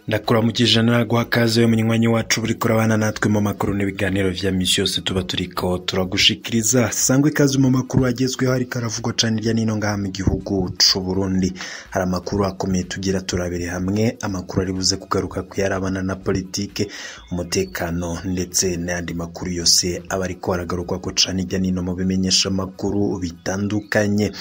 Ndakuramukije naguha kaze munywanyi wacu buriko urabana natwe mu makuru n'ibiganiro vya misi yose tuba turiko turagushikiriza. Sangwe ikaze mu makuru agezweho ariko aravugwa cane irya nino ngaha mu gihugu c'u Burundi. Hari amakuru akomeye tugira turabere hamwe, amakuru ari buze kugaruka kuyarabana na politike, umutekano ndetse n'ayandi makuru yose aba ariko aragarukwako cane irya nino mu bimenyesha makuru bitandukanye.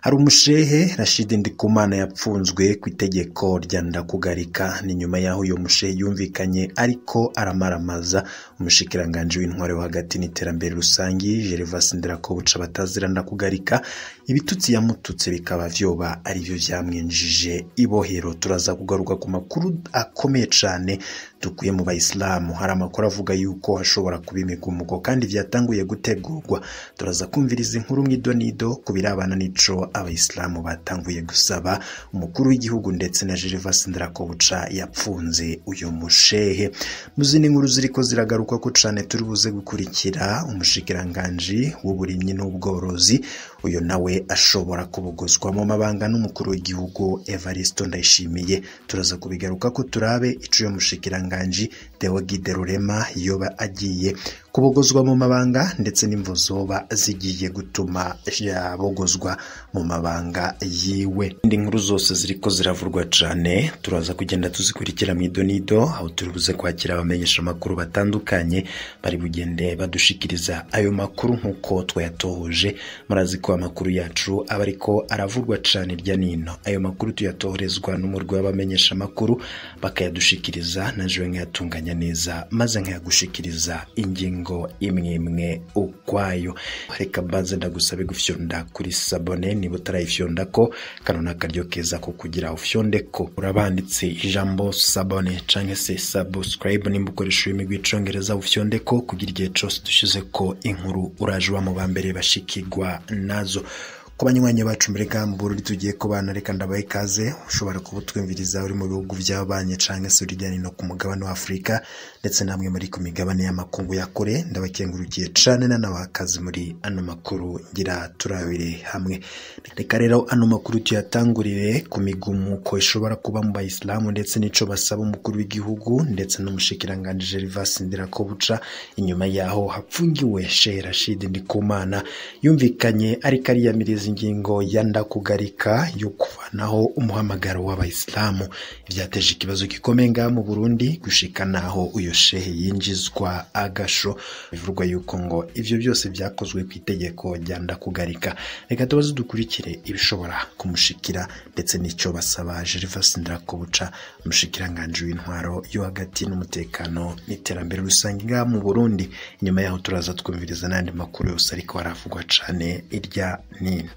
Hari umushehe Rashid Ndikumana yapfunzwe ku itegeko rya Ndakugarika. Ni nyuma yaho uyo mushehe yumvikanye ariko aramaramaza umushikiranganje w'intwaro hagati n'iterambere rusangi Gervais Ndirakobuca batazira Ndakugarika, ibitutsi yamututse bikaba vyoba ari byo vyamwinjije ibohero. Turaza kugaruka ku makuru akomeye cane dukuye mu bayisilamu. Hari amakuru avuga yuko hashobora kuba imigumuko kandi vyatanguye gutegurwa. Turaza kumviriza inkuru mw'idonido ku birabana n'ico abayisilamu batanguye gusaba umukuru w'igihugu ndetse na Gervais Ndirakobuca yapfunze uyu mushehe. Muzindi nkuru ziriko ziragaruka ko cane turi buze gukurikira umushikiranganji w'uburimyi n'ubworozi, uyu nawe ashobora kubugozwa mu mabanga n'umukuru w'igihugu Evaristo Ndayishimiye. Turaza kubigaruka ko turabe ico uyo mushikiranganji Deogide Rurema yoba agiye kubogozwa mu mabanga ndetse n'imvo zoba zigiye gutuma yabogozwa mu mabanga yiwe. Indi nkuru zose ziriko ziravurwa cane turaza kugenda tuzikurikira mw'idonido, aho turi buze kwakira abamenyesha amakuru batandukanye bari bugende badushikiriza ayo makuru nk'uko twayatohoje. Murazi ko amakuru yacu aba ariko aravurwa cane irya nino. Ayo makuru tuyatohorezwa n'umurwi w'abamenyesha amakuru bakayadushikiriza, na jewe nkayatunganya neza maze nkayagushikiriza ingingo imwe imwe ukwayo. Reka mbanze ndagusabe gufyonda kuri sabone niba utarayifyonda ko kano nakaryo keza ko kugira ufyonde ko urabanditse ijambo sabone canke se subscribe nimba ukoresha ururimi rw'icongereza, ufyonde ko kugira igihe cose dushize ko inkuru uraje uba mu bambere bashikirwa nazo. Ku banywanyi bacu muri Gamburu tugiye kubana, reka ndabahe ikaze. Ushobora kuba utwumviriza uri mu bihugu by'abanye canke se uri no ku mugabane wa Afrika ndetse namwe muri ku migabane y'amakungu ya kure, ndabakengurukiye cane nanabakazi muri ano makuru ngira turabire hamwe. Reka rero ano makuru tuyatangurire ku migumuko ishobora kuba mu bayisilamu ndetse n'ico basaba umukuru w'igihugu ndetse n'umushikiranganje Gervais Ndirakobuca inyuma yaho hapfungiwe Sheikh Rashid Ndikumana yumvikanye ariko ariyamiriza ingingo ya Ndakugarika yo kuvanaho umuhamagaro w'abayisilamu. Vyateje ikibazo gikomeye ngaha mu Burundi gushika naho uyo shehe yinjizwa agasho. Bivugwa yuko ngo ivyo byose vyakozwe ku itegeko rya Ndakugarika. Reka tubaze dukurikire ibishobora kumushikira ndetse n'ico basaba Gervais Ndirakobuca umushikiranganje w'intwaro yo hagati n'umutekano n'iterambere rusange ngaha mu Burundi. Inyuma yaho turaza twumviriza n'andi makuru yose ariko aravugwa cane irya nino.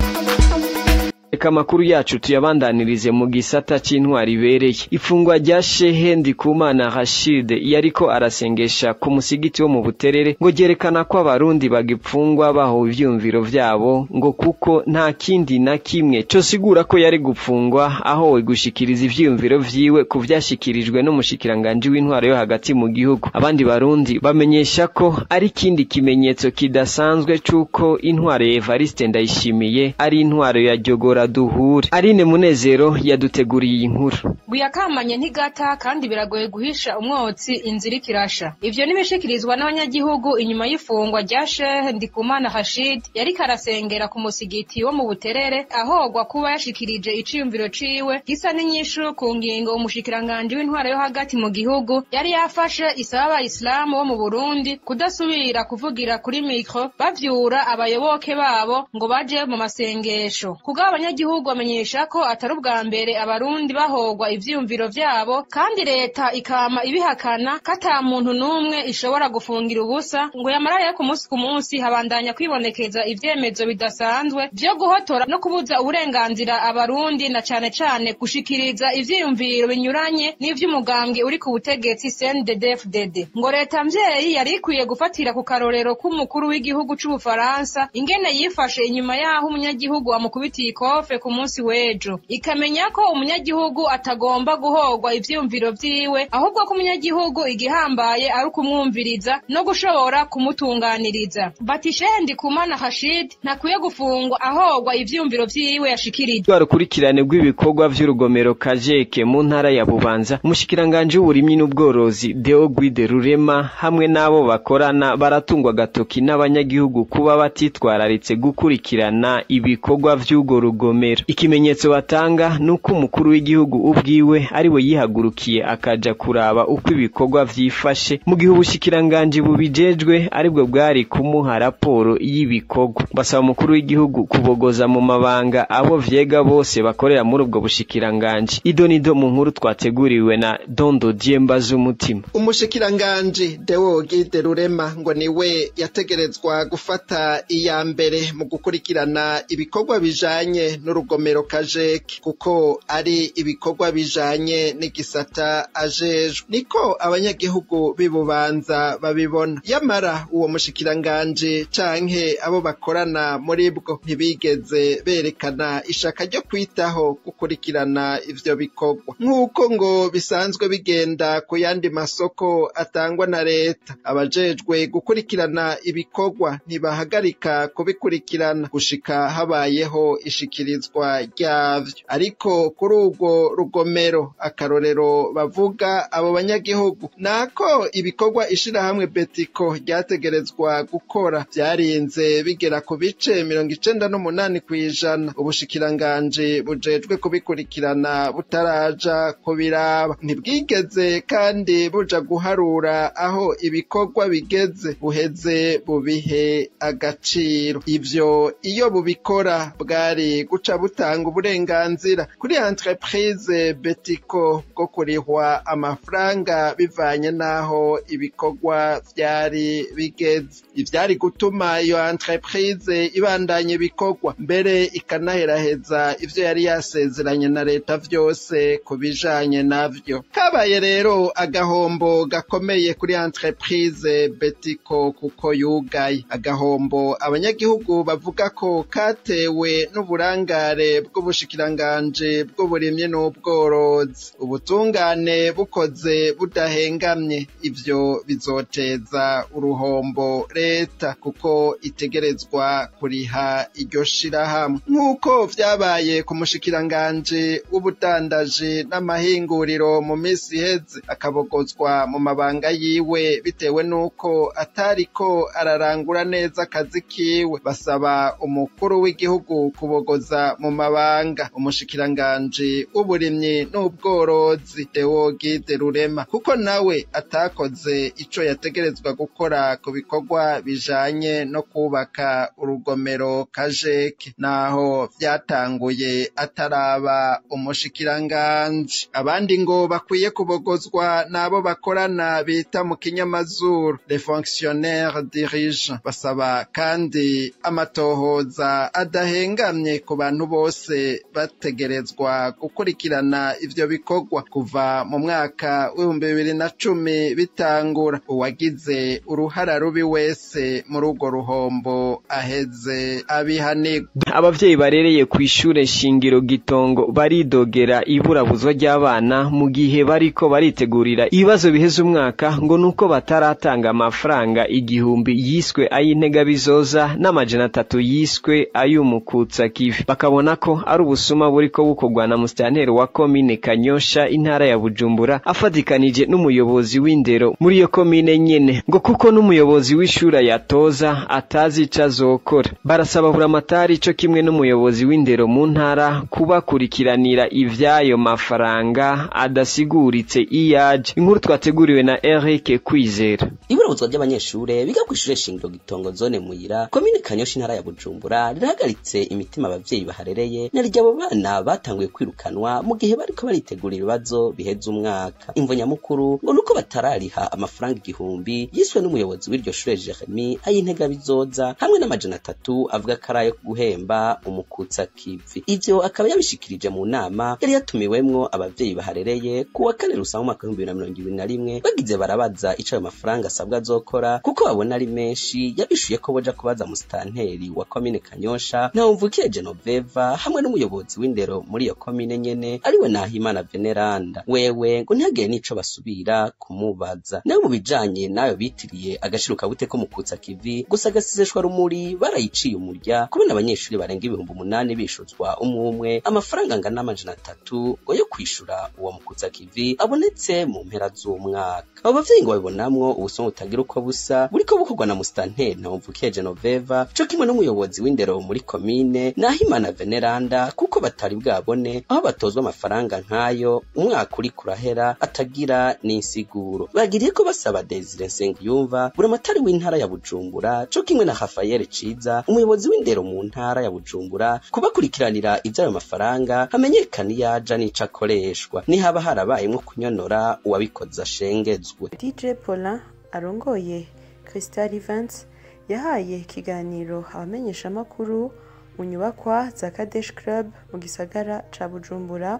Reka amakuru yacu tuyabandanirize mu gisata c'intwari ibereye. Ifungwa rya Shehe Ndikumana Rashid yariko arasengesha ku musigiti wo mu Buterere ngo ryerekana ko abarundi bagipfungwa baho ivyumviro vyabo, ngo kuko nta kindi na kimwe cosigura ko yari gupfungwa aho gushikiriza ivyumviro vyiwe ku vyashikirijwe n'umushikiranganje w'intwaro yo hagati mu gihugu. Abandi barundi bamenyesha ko ari kindi kimenyetso kidasanzwe c'uko intwaro ya Evariste Ndayishimiye ari intwaro ya Jogora duhure. Aline Munezero yaduteguriye iyi nkuru. Buyakamanye ntigata kandi biragoye guhisha umwotsi inzira ikirasha. Ivyo nibishikirizwa n'abanyagihugu inyuma y'ifungwa rya Sheikh Ndikumana Rashid yariko arasengera ku musigiti wo mu Buterere, ahogwa kuba yashikirije iciyumviro ciwe gisa n'inyishu ku ngingo umushikiranganje w'intwaro yo hagati mu gihugu yari yafashe isaba abayisilamu bo mu Burundi kudasubira kuvugira kuri mikro bavyura abayoboke babo ngo baje mu masengesho. Kugaba abanyagihugu bamenyesha ko atari ubwa mbere abarundi bahogwa ivyiyumviro vyabo, kandi leta ikama ibihakana ko ata muntu n'umwe ishobora gufungira ubusa, ngo yamara ku munsi ku munsi habandanya kwibonekeza ivyemezo bidasanzwe vyo guhotora no kubuza uburenganzira abarundi, na cane cane gushikiriza ivyiyumviro binyuranye n'ivy'umugambwe uri ku butegetsi CNDD-FDD. Ngo leta mvyeyi yari ikwiye gufatira ku karorero k'umukuru w'igihugu c'Ubufaransa ingene yifashe inyuma yaho umunyagihugu amukubitiye ikofi ikofe ku munsi w'ejo, ikamenya ko umunyagihugu atagomba guhogwa ivyiyumviro vyiwe, ahubwo ko umunyagihugu igihambaye ari ukumwumviriza no gushobora kumutunganiriza. Bati Shehe Ndikumana Rashid ntakwiye gufungwa ahogwa ivyiyumviro vyiwe yashikirije. Urukurikirane rw'ibikorwa vy'urugomero Kajeke mu ntara ya Bubanza, umushikiranganje w'uburimyi n'ubworozi Deo Guide Rurema hamwe n'abo bakorana baratungwa gatoki n'abanyagihugu kuba batitwararitse gukurikirana ibikorwa vy'urwo rugomero. Ikimenyetso batanga nuko umukuru w'igihugu ubwiwe ari we yihagurukiye akaja kuraba uko ibikorwa vyifashe, mu gihe ubushikiranganje bubijejwe aribwo bwari kumuha raporo y'ibikorwa. Basaba umukuru w'igihugu kubogoza mu mabanga abo vyega bose bakorera muri ubwo bushikiranganje. Idonido mu nkuru twateguriwe na Dondo Diemba z'umutima. Umushikiranganje Deo Guide Rurema ngo niwe yategerezwa gufata iya mbere mu gukurikirana ibikorwa bijanye n'urugomero Kajeke, kuko ari ibikorwa bijanye n'igisata ajejwe. Niko abanyagihugu b'ibubanza babibona. Yamara uwo mushikiranganje canke abo bakorana muri bwo ntibigeze berekana ishaka ryo kwitaho gukurikirana ivyo bikorwa, nk'uko ngo bisanzwe bigenda ku yandi masoko atangwa na leta. Abajejwe gukurikirana ibikorwa ntibahagarika kubikurikirana gushika habayeho ishikirizwa ryavyo. Ariko kuri urwo rugomero akarorero bavuga abo banyagihugu nako ibikorwa ishirahamwe Betiko ryategerezwa gukora vyarinze bigera ku bice 98%, ubushikiranganje bujejwe kubikurikirana butaraja kubiraba. Ntibwigeze kandi buja guharura aho ibikorwa bigeze buheze bubihe agaciro. Ivyo iyo bubikora bwari guca butanga uburenganzira kuri entreprise Betiko bwo kurihwa amafaranga bivanye naho ibikorwa vyari bigeze. Ivyari gutuma iyo entreprise ibandanye ibikorwa mbere ikanaheraheza ivyo yari yasezeranye na leta vyose kubijanye navyo. Kabaye rero agahombo gakomeye kuri entreprise Betiko kuko yugaye. Agahombo abanyagihugu bavuga ko katewe n'uburangare bw'ubushikiranganje bw'uburimyi n'ubworozi. Ubutungane bukoze budahengamye, ivyo bizoteza uruhombo leta kuko itegerezwa kuriha iryo shirahamwe, nk'uko vyabaye ku mushikiranganje w'ubudandaji n'amahinguriro mu misi iheze, akabogozwa mu mabanga yiwe bitewe n'uko atariko ararangura neza akazi kiwe. Basaba umukuru w'igihugu kubogoza mu mabanga umushikiranganje w'uburimyi n'ubworozi Deo Guide Rurema, kuko nawe atakoze ico yategerezwa gukora ku bikorwa bijanye no kubaka urugomero Kajeke, naho vyatanguye ataraba umushikiranganje. Abandi ngo bakwiye kubogozwa nabo bakorana bita mu kinyamazuru les fonctionnaires dirigeants. Basaba kandi amatohoza adahengamye ku bantu bose bategerezwa gukurikirana ivyo bikorwa kuva mu mwaka w'2010 bitangura. Uwagize uruhara rubi wese muri urwo ruhombo aheze abihanirwa. Abavyeyi barereye kw'ishure shingiro Gitongo baridogera iburabuzwa ry'abana mu gihe bariko baritegurira ibibazo biheze umwaka, ngo nuko bataratanga amafaranga 1000 yiswe ay'intega bizoza n'300 yiswe ay'umukutsa kivi. Bakabona ko ari ubusuma buriko bukorwa na musitanteri wa komine Kanyosha intara ya Bujumbura afatikanije n'umuyobozi w'indero muri iyo komine nyene, ngo kuko n'umuyobozi w'ishura yatoza atazi ico azokora. Barasaba buramatari co kimwe n'umuyobozi w'indero mu ntara kubakurikiranira ivyayo mafaranga adasiguritse iyaje. Inkuru twateguriwe na Eric Kwizera. Iburabuzwa ry'abanyeshure biga kw'ishure shingiro Gitongo zone Muyira komine Kanyosha intara ya Bujumbura rirahagaritse imitima abavyeyi baharereye narirya abo bana batanguye kwirukanwa mu gihe bariko baritegura ibibazo biheze umwaka. Imvo nyamukuru ngo nuko batarariha amafaranga 1000 yiswe n'umuyobozi w'iryo shure Jeremy ay'intega bizoza hamwe n'300 avuga ko ari ayo guhemba umukutsa kivi. Ivyo akaba yabishikirije mu nama yari yatumiwemwo abavyeyi baharereye kuwa kane Rusama mu mwaka 2021, bagize barabaza ico ayo mafaranga asabwa azokora kuko babona ari menshi. Yabishuye ko boja kubaza musitanteri wa komine Kanyosha Ntawumvukiye Genovese. Genoveva hamwe n'umuyobozi w'indero muri iyo komine nyene ariwe Nahimana Veneranda. Wewe ngo ntihagire n'ico basubira kumubaza. Nayo mu bijanye n'ayo bitiriye agaciro kabute ko mu kutsa kivi gusa agasizeshwa rumuri barayiciye umurya kubona abanyeshuri barenga 8,000 bishuzwa umwe amafaranga angana 300 ngo yo kwishura uwo mukutsa kivi abonetse mu mpera z'umwaka. Abo bavyeyi ngo babibonamwo ubusuma butagira uko busa buriko bukorwa na musitanteri Ntawumvukiye Genoveva co kimwe n'umuyobozi w'indero muri komine Nahimana Veneranda, kuko batari bwabone aho batozwa amafaranga nk'ayo umwaka uri kurahera atagira n'insiguro. Bagiriye ko basaba Desire Nsengiyumva buramatari w'intara ya Bujumbura co kimwe na Rafael Ciza umuyobozi w'indero mu ntara ya Bujumbura kubakurikiranira ivy'ayo mafaranga hamenyekana iyaja n'ico akoreshwa, nihaba harabayemwo kunyonora uwabikoze ashengezwe. DJ Paulin arongoye Crystal Events yahaye ikiganiro abamenyeshamakuru mu nyubakwa za Kadesh Club mu gisagara ca Bujumbura,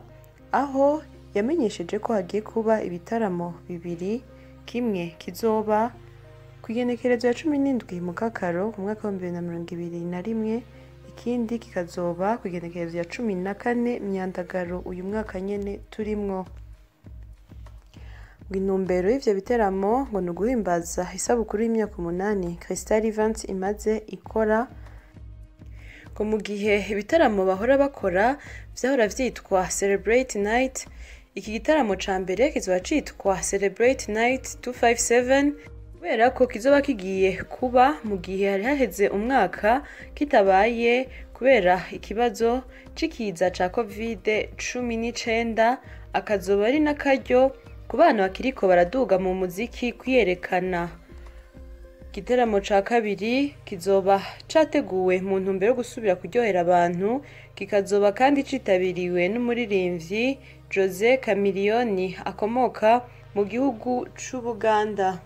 aho yamenyesheje ko hagiye kuba ibitaramo bibiri, kimwe kizoba ku igenekerezo ya 17 Mukakaro mu mwaka wa 2021, ikindi kikazoba ku igenekerezo ya 14 Myandagaro uyu mwaka nyene turimwo. Ngo intumbero y'ivyo biteramo ngo ni uguhimbaza isabukuru y'imyaka 8 Crystal Events imaze ikora, ngo mu gihe ibitaramo bahora bakora vyahora vyitwa Celebrate Night, iki gitaramo ca mbere kizoba citwa Celebrate Night 257 kubera ko kizoba kigiye kuba mu gihe hari haheze umwaka kitabaye kubera ikibazo c'ikiza ca COVID-19, akazoba ari n'akaryo ku bana bakiriko baraduga mu muziki kwiyerekana. Igiteramo ca kabiri kizoba categuwe mu ntumbero yo gusubira kuryohera abantu, kikazoba kandi citabiriwe n'umuririmvyi Jose Chameleone akomoka mu gihugu c'Ubuganda.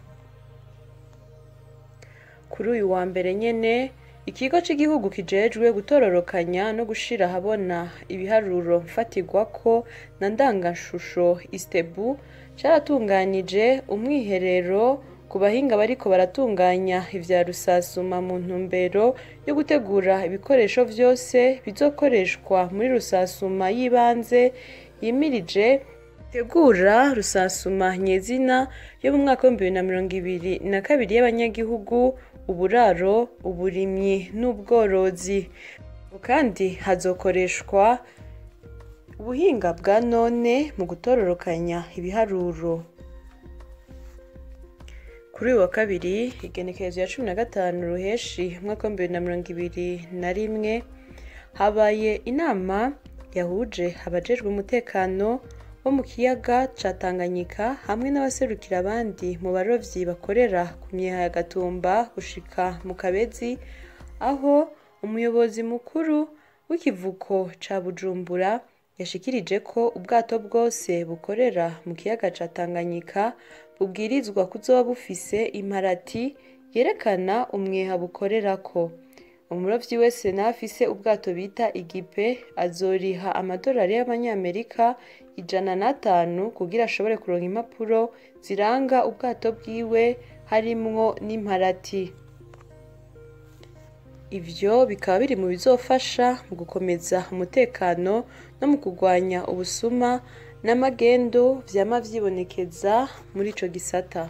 Kuri uyu wa mbere nyene, ikigo c'igihugu kijejwe gutororokanya no gushira ahabona ibiharuro mfatirwako na ndanganshusho Istebu caratunganije umwiherero ku bahinga bariko baratunganya ivya rusasuma mu ntumbero yo gutegura ibikoresho vyose bizokoreshwa muri rusasuma y'ibanze yimirije tegura rusasuma nyezina yo mu mwaka wa 2022 y'abanyagihugu, uburaro, uburimyi n'ubworozi. Kandi hazokoreshwa ubuhinga bwa none mu gutororokanya ibiharuro. Kuri uyu wa kabiri igenekerezo ya 15 Ruheshi umwaka wa 2021 habaye inama yahuje abajejwe umutekano wo mu kiyaga ca Tanganyika hamwe n'abaserukira abandi mu barovyi bakorera ku myeha ya Gatumba gushika mu Kabezi, aho umuyobozi mukuru w'ikivuko ca Bujumbura yashikirije ko ubwato bwose bukorera mu kiyaga ca Tanganyika bubwirizwa kuzoba bufise imparati yerekana umweha bukorerako. Umurovyi wese nafise ubwato bita igipe azoriha amadolari y'abanyamerika 105 kugira ashobore kuronka impapuro ziranga ubwato bwiwe harimwo n'imparati. Ivyo bikaba biri mu bizofasha mu gukomeza umutekano no mu kugwanya ubusuma n'amagendo vyama vyibonekeza muri ico gisata.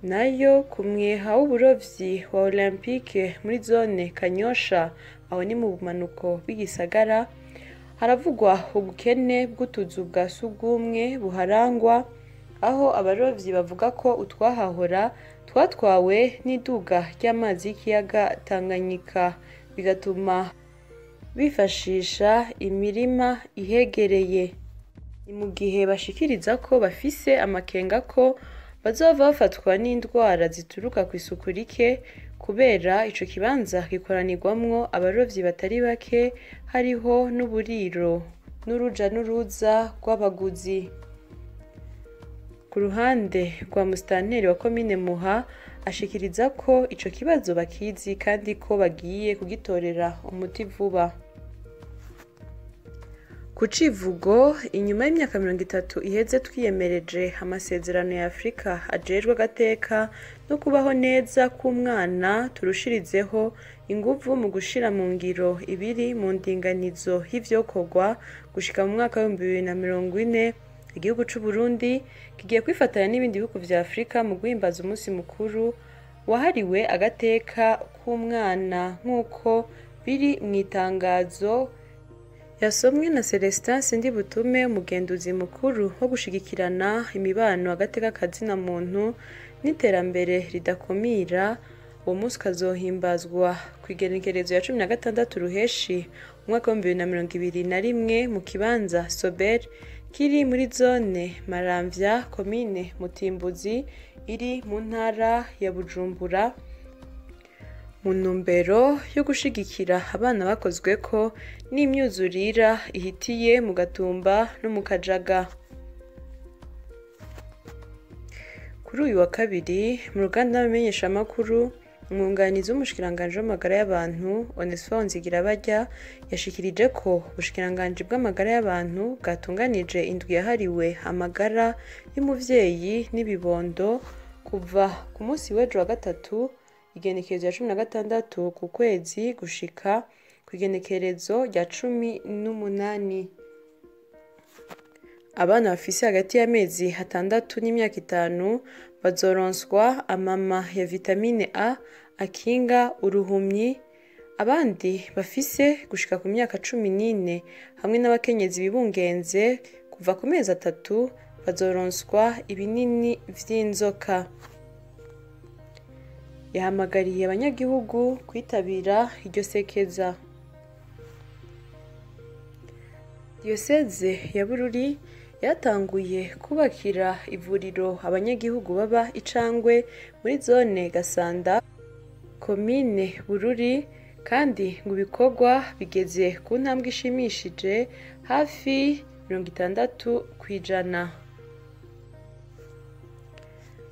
Nayo ku mweha w'uburovyi wa Olympique muri zone Kanyosha, aho ni mu bumanuko bw'igisagara, haravugwa ubukene bw'utuzu bwa sugumwe buharangwa, aho abarovyi bavuga ko utwahahora twatwawe n'iduga ry'amazi y'ikiyaga Tanganyika, bigatuma bifashisha imirima ihegereye. Ni mu gihe bashikiriza ko bafise amakenga ko bazova bafatwa n'indwara zituruka ku isuku rike, kubera ico kibanza gikoranirwamwo abarovyi batari bake, hariho n'uburiro n'uruja n'uruza rw'abaguzi. Ku ruhande rwa musitanteri wa komine Muha ashikiriza ko ico kibazo bakizi kandi ko bagiye kugitorera umuti vuba. Ku civugo inyuma y'imyaka 30 iheze twiyemereje amasezerano ya Afrika ajejwe agateka no kubaho neza k'umwana, turushirizeho inguvu mu gushira mu ngiro ibiri mu ndinganizo y'ivyokorwa gushika mu mwaka wa 2040. Igihugu c'u Burundi kigiye kwifatanya n'ibindi bihugu vya Afrika mu guhimbaza umunsi mukuru wahariwe agateka k'umwana, nk'uko biri mu itangazo yasomwe na Celestin Sindibutume, umugenduzi mukuru wo gushigikirana imibano agateka kazina muntu n'iterambere ridakumira. Uwo munsi ukazohimbazwa ku igenekerezo ya 16 Ruheshi umwaka wa 2021 mu kibanza Sober kiri muri zone Maramvya, komine Mutimbuzi iri mu ntara ya Bujumbura, mu ntumbero yo gushigikira abana bakozweko n'imyuzurira ihitiye mu Gatumba no mu Kajaga. Kuri uyu wa kabiri mu ruganda rw'abamenyeshamakuru, umwunganizi w'umushikiranganji w'amagara y'abantu Onesphore Nzigirabarya yashikirije ko ubushikiranganji bw'amagara y'abantu bwatunganije indwi yahariwe amagara y'umuvyeyi n'ibibondo kuva ku munsi w'ejo wa gatatu igenekerezo ya 16 ku kwezi gushika ku igenekerezo rya 18. Abana bafise hagati y'amezi 6 n'imyaka 5 bazoronswa amama ya vitamine A akinga uruhumyi, abandi bafise gushika ku myaka 14 hamwe n'abakenyezi bibungenze kuva ku mezi 3 bazoronswa ibinini vy'inzoka. Yahamagariye abanyagihugu kwitabira iryo sekeza. Diyoseze ya Bururi yatanguye kubakira ivuriro abanyagihugu baba Icangwe muri zone Gasanda, komine Bururi, kandi ngo ibikorwa bigeze ku ntambwe ishimishije hafi 60%.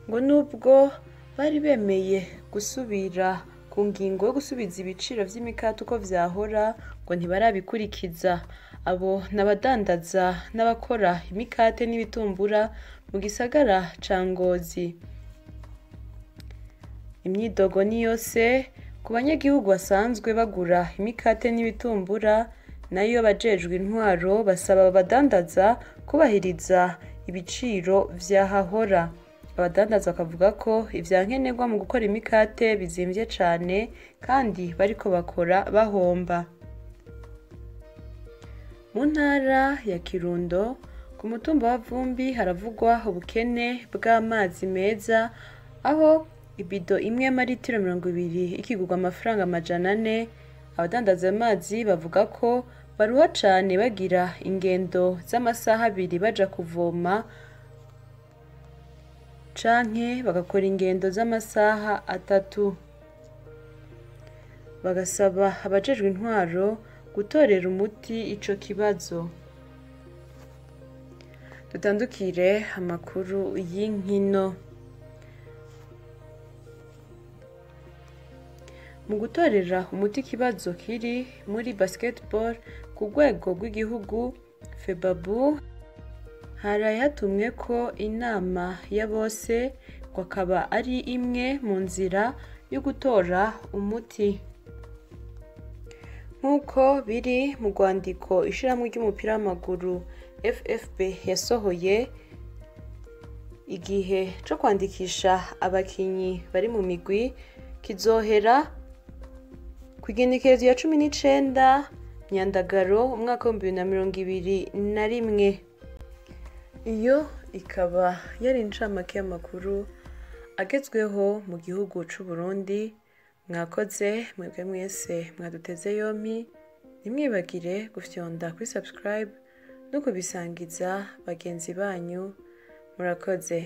Ngo nubwo bari bemeye gusubira ku ngingo yo gusubiza ibiciro vy'imikate uko vyahora, ngo ntibarabikurikiza. Abo n'abadandaza n'abakora imikate n'ibitumbura mu gisagara ca Ngozi. Imyidogo ni yose ku banyagihugu basanzwe bagura imikate n'ibitumbura, nayo abajejwe intwaro basaba abadandaza kubahiriza ibiciro vyahahora. Abadandaza bakavuga ko ivyankenerwa mu gukora imikate bizimvye cane kandi bariko bakora bahomba. Mu ntara ya Kirundo ku mutumba wa Vumbi haravugwa ubukene bw'amazi meza, aho ibido imwe y'amaritiro 20 ikigurwa amafaranga 400. Abadandaza amazi bavuga ko baruha cane bagira ingendo z'amasaha 2 baja kuvoma, canke bagakora ingendo z'amasaha 3. Bagasaba abajejwe intwaro gutorera umuti ico kibazo. Dutandukire amakuru y'inkino. Mu gutorera umuti ikibazo kiri muri basketball ku rwego rw'igihugu FEBABU, haraye hatumwe ko inama ya bose, ngo akaba ari imwe mu nzira yo gutora umuti. Nk'uko biri mu rwandiko ishirahamwe ry'umupira w'amaguru FFB yasohoye, igihe co kwandikisha abakinyi bari mu migwi kizohera ku igenekerezo ya 19 Nyandagaro umwaka wa 2021. Iyo ikaba yari incamake y'amakuru agezweho mu gihugu c'u Burundi. Mwakoze mwebwe mwese mwaduteze yompi, ntimwibagire gufyonda kuri subscribe no kubisangiza bagenzi banyu. Murakoze.